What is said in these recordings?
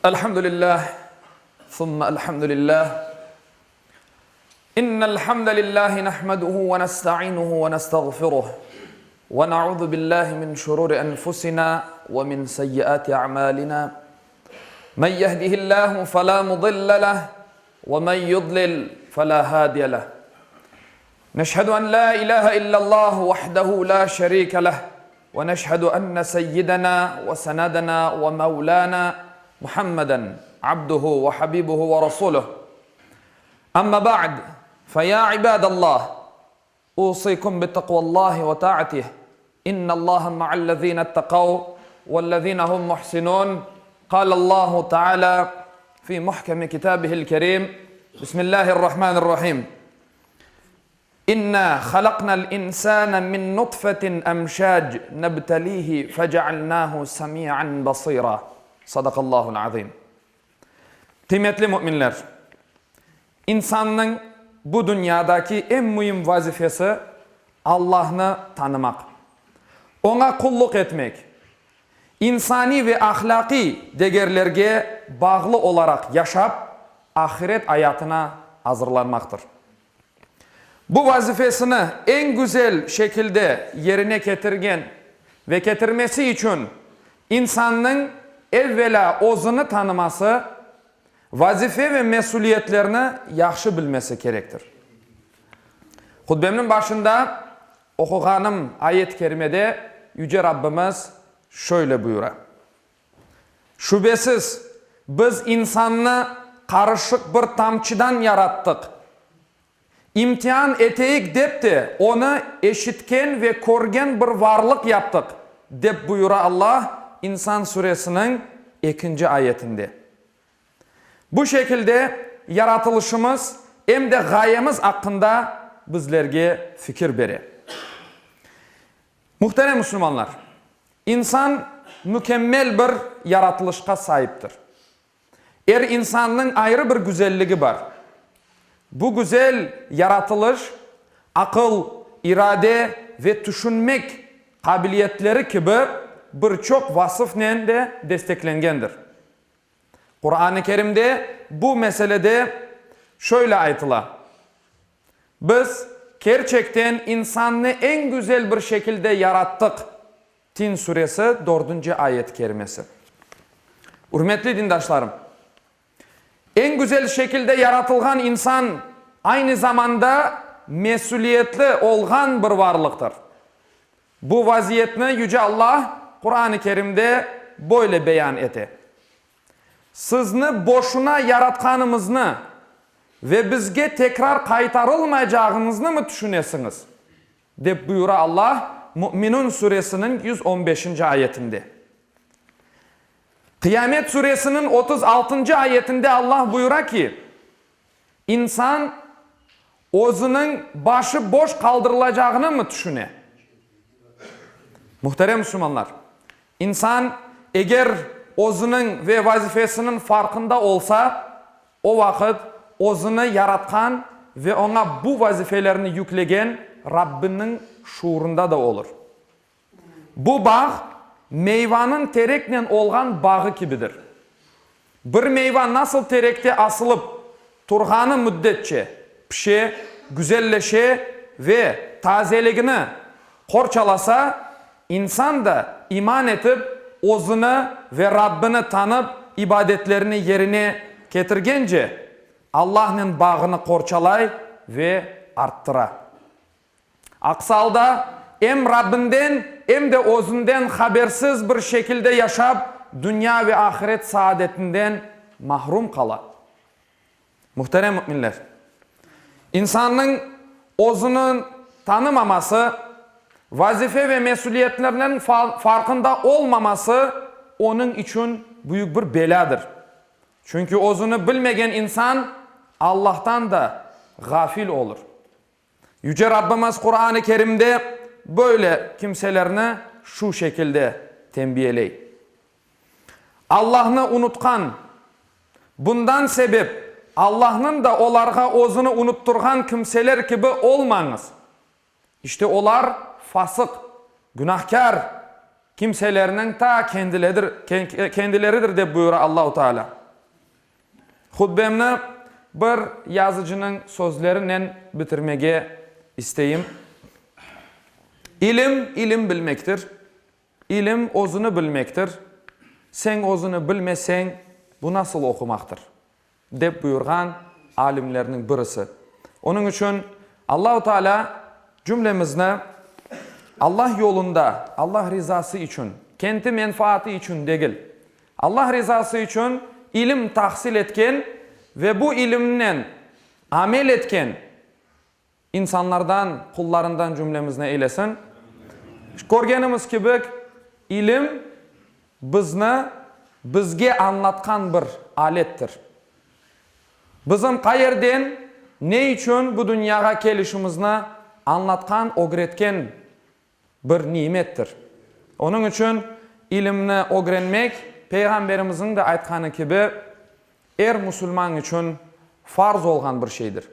Elhamdülillah, thumma elhamdülillah. İnnel hamdelellahi nahmeduhu ve nestainuhu ve nestağfiruh. Ve na'udhu billahi min şururi enfusina ve min seyyiati a'malina. Men yehdihillahu fela mudille leh ve men yudlil fela hadiye leh. Neşhedü en la ilahe illallah vahdehu la şerike leh ve neşhedü enne seyyidena ve senedena ve mevlana Muhammeden abduhu ve habibuhu ve rasuluh. Amma ba'd, fe ya ibadallah, usikum bi takvallahi ve ta'atih, innallaha ma'allezine ittekav vellezine hum muhsinun, Kâlallahu Teâlâ fî muhkemi kitâbihil kerîm, Bismillahirrahmanirrahim. İnna halaknal insane min nutfetin emşac nebtelihi fecealnahu semi'an basira. Sadakallahul azim. Qıymetli müminler! İnsannıñ bu dünyadaki eñ müim vazifesi Allahnı tanımaq, Oña qulluq etmek, insaniy ve ahlâqiy degerlerge bağlı olaraq yaşap, ahiret ayatına azırlanmaqtır. Bu vazifesini eñ güzel şekilde yerine ketirgen ve ketirmesi içün insannıñ evvelâ özüni tanıması, vazife ve mesüliyetlerini yahşı bilmesi kerektir. Hutbemniñ başında oquğanım ayet-i kerimede Yüce Rabbimiz şöyle buyura. Şübesiz, biz insannı qarışıq bir tamçıdan yarattıq. İmtian eteyik dep de onı eşitken ve körgen bir varlıq yaptıq, dep buyura Allah İnsan suresiniñ ekinci ayetinde. Bu şekilde yaratılışımız em de ğayemiz aqqında bizlerge fikir bere. Muhterem musulmanlar! İnsan mükemmel bir yaratılışqa saiptir. Er insannıñ ayrı bir güzelligi bar. Bu güzel yaratılış aqıl, irade ve tüşünmek qabiliyetleri kibi bir çoq vasıfnen de desteklengendir. Quran-ı Kerimde bu meselede şöyle aytıla, Biz kerçekten insannı eñ güzel bir şekilde yarattıq, Tin suresi, dördünci ayet-i kerimesi. Ürmetli dindaşlarım! Eñ güzel şekilde yaratılğan insan aynı zamanda mesüliyetli olğan bir varlıqtır. Bu vaziyetni Yüce Allah Quran-ı Kerimde böyle beyan ete, Sizni boşuna yaratqanımıznı ve bizge tekrar qaytarılmaycağıñıznı mı tüşünesiñiz? Dep buyura Allah Müminun suresiniñ 115-nci ayetinde. Qıyamet suresiniñ 36-ncı ayetinde Allah buyura ki, İnsan özüniñ başı boş qaldırılacağını mı tüşüne? Muhterem musulmanlar, insan eger özüniñ ve vazifesiniñ farqında olsa, o vaqıt özüni yaratqan ve oña bu vazifelerni yüklegen Rabbiniñ şuurında da olur. Bu bağ, meyvanıñ tereknen olğan bağı kibidir. Bir meyva nasıl terekte asılıp turğanı müddetçe pişe, güzelleşe ve tazeligini qorçalasa, insan da iman etip, özüni ve Rabbini tanıp, ibadetlerini yerine ketirgence, Allahnen bağını qorçalay ve arttıra. Aks alda, em Rabbinden, em de özünden habersiz bir şekilde yaşap, dünya ve ahiret saadetinden mahrum qala. Muhterem müminler! İnsannıñ özüni tanımaması, vazife ve mesüliyetleriniñ farqında olmaması onıñ içün büyük bir belâdır. Çünki özüni bilmegen insan Allahtan da ğafil olur. Yüce Rabbimiz Quran-ı Kerimde böyle kimselerni şu şekilde tenbiyeley, Allahnı unutqan, bundan sebep Allahnıñ da olarğa özüni unutturğan kimseler kibi olmañız. İşte olar fasıq, günahkâr. Kimselerniñ ta kendiledir, kendileridir dep buyura Allahu Teala. Hutbemni bir yazıcınıñ sözlerinen bitirmege isteyim. İlim, ilim bilmektir. İlim, özüni bilmektir. Sen özüni bilmeseñ, bu nasıl oqumaqtır? Dep buyurğan alimlerniñ birisi. Onıñ içün Allahu Teala cümlemizni Allah yolunda, Allah rizası içün, kendi menfaatı içün degil, Allah rizası içün ilim tahsil etken ve bu ilimnen amel etken İnsanlardan, qullarından cümlemizni eylesin. Körgenimiz kibi, ilim bizni bizge añlatqan bir alettir. Bizim qayerden, ne içün bu dünyağa kelişimizni añlatqan, ögretken bir nimettir. Onıñ içün ilimni ögrenmek, Peyğamberimizniñ de aytqanı kibi, er musulman içün farz olğan bir şeydir.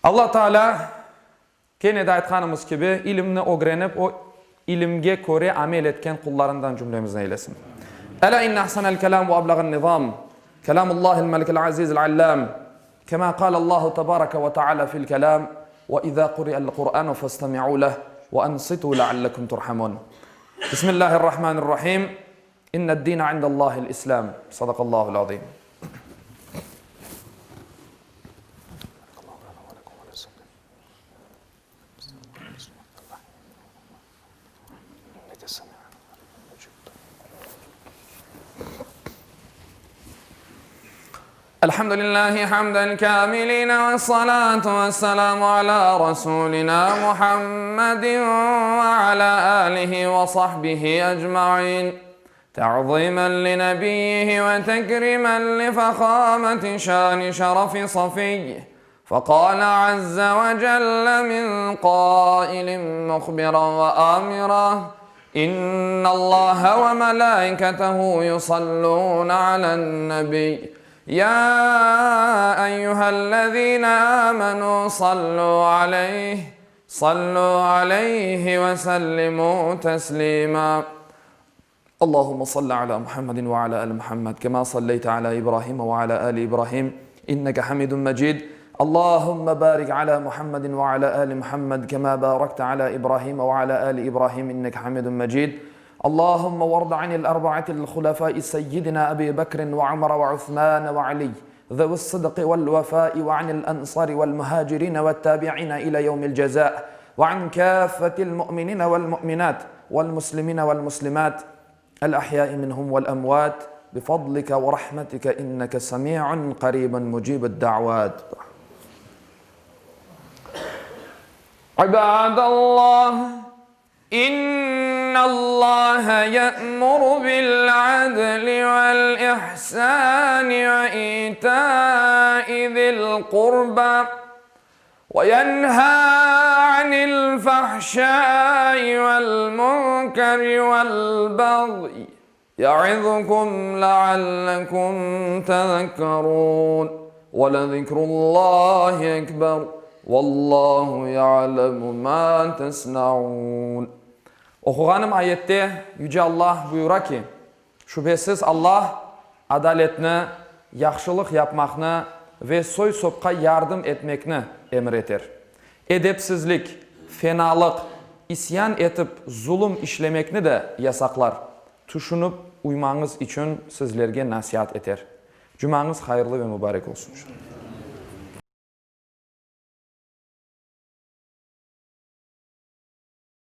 Alla Taalâ, kene de aytqanımız kibi, ilimni ögrenip, o ilimge köre amel etken qullarından cümlemizni eylesin. Elâ inne ahsenel kelâm ve ablağen nizâm, kelâmullâhil melikil azîzil allâm. Kema qâle Allahu tebareke ve teala fil kelâm, Ve izâ quri'el Qur'anu festemi'û leh ve ansitû leallekum turhamun. Bismillahirrahmanirrahim. İnned-dîne indellâhil İslâm. Sadakallâhul azîm. Elhamdülillahi hamden kamiline ve salatu ve selamu ala rasulina Muhammedin ve ala alihi ve sahbihi ecmain. Ta'zimen li nebiyyihi ve tekrimen li fehameti şani şerefi safiyyi. Fekale azze ve celle min qailin muhbiran ve amira, İnnallaha ve melâiketehu yusallûne alen-nebiy, ya eyyühellezîne âmenû sallû aleyh, sallû aleyhi ve sellimû teslîmâ. Allahümme salli ala Muhammedin ve ala ali Muhammed, kema salleyte ala İbrahim ve ala ali İbrahim, inneke hamidun mecid. Allahümme barik ala Muhammedin ve ala ali Muhammed, kema barakte ala İbrahim ve ala ali İbrahim, inneke hamidun mecid. Allahümme varda anil arba'atil hulefai seyyidina Ebi Bekrin ve Umar ve Uthman ve Ali, zevi's sıdqi vel vefai ve anil ensari vel muhacirin ve tabi'in ila yevmil ceza ve an kâffetil mu'minine vel mu'minat vel muslimine vel muslimat el ahyai minhum vel emvat bifadlike ve rahmetike inneke semi'un qaribun mucibud da'vat. İbadallah, İnnallaha ye'muru bil-adli vel-ihsani ve ita'i zil-qurba ve yenha anil-fahşai vel-munkeri vel-bagyi ye'izukum leallekum tezekkerun ve lezikrullahi ekber Vallahu ya'lemu ma tesnaun. Oquğanım ayette Yüce Allah buyura ki, Şübhesiz Allah adaletni, yahşılıq yapmaqnı ve soy-sopqa yardım etmekni emir eter. Edepsizlik, fenalıq, isyan etip zulum işlemekni de yasaqlar, tüşünip uymañız içün sizlerge nasiat eter. Cumañız hayırlı ve mübarek olsun.